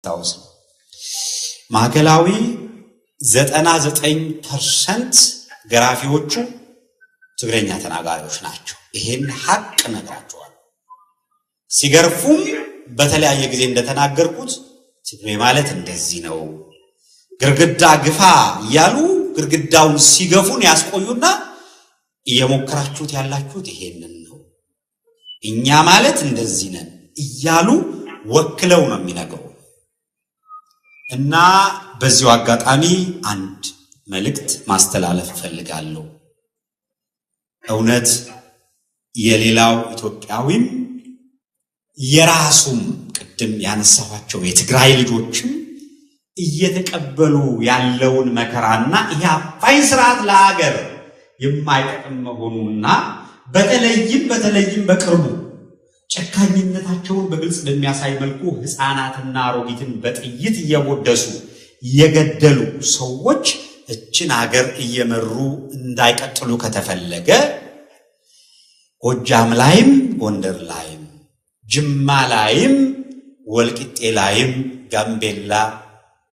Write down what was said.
ለማስታወስ ነው። ማዕከላዊ 99% ገራፊዎቹ ትግረኛ ተናጋሪዎች ናቸው። ይሄን ሀቅ ነግራቸዋል። ሲገርፉም በተለያየ ጊዜ እንደተናገርኩት ትግሬ ማለት እንደዚህ ነው፣ ግርግዳ ግፋ እያሉ ግርግዳውን ሲገፉን ያስቆዩና እየሞከራችሁት ያላችሁት ይሄንን ነው፣ እኛ ማለት እንደዚህ ነን እያሉ ወክለው ነው የሚነግሩ። እና በዚሁ አጋጣሚ አንድ መልእክት ማስተላለፍ እፈልጋለሁ። እውነት የሌላው ኢትዮጵያዊም የራሱም ቅድም ያነሳኋቸው የትግራይ ልጆችም እየተቀበሉ ያለውን መከራና ይሄ አፋኝ ስርዓት ለሀገር የማይጠቅም መሆኑና በተለይም በቅርቡ ጨካኝነታቸውን በግልጽ በሚያሳይ መልኩ ሕፃናትና አሮጊትን በጥይት እየቦደሱ የገደሉ ሰዎች እችን ሀገር እየመሩ እንዳይቀጥሉ ከተፈለገ ጎጃም ላይም፣ ጎንደር ላይም፣ ጅማ ላይም፣ ወልቂጤ ላይም፣ ጋምቤላ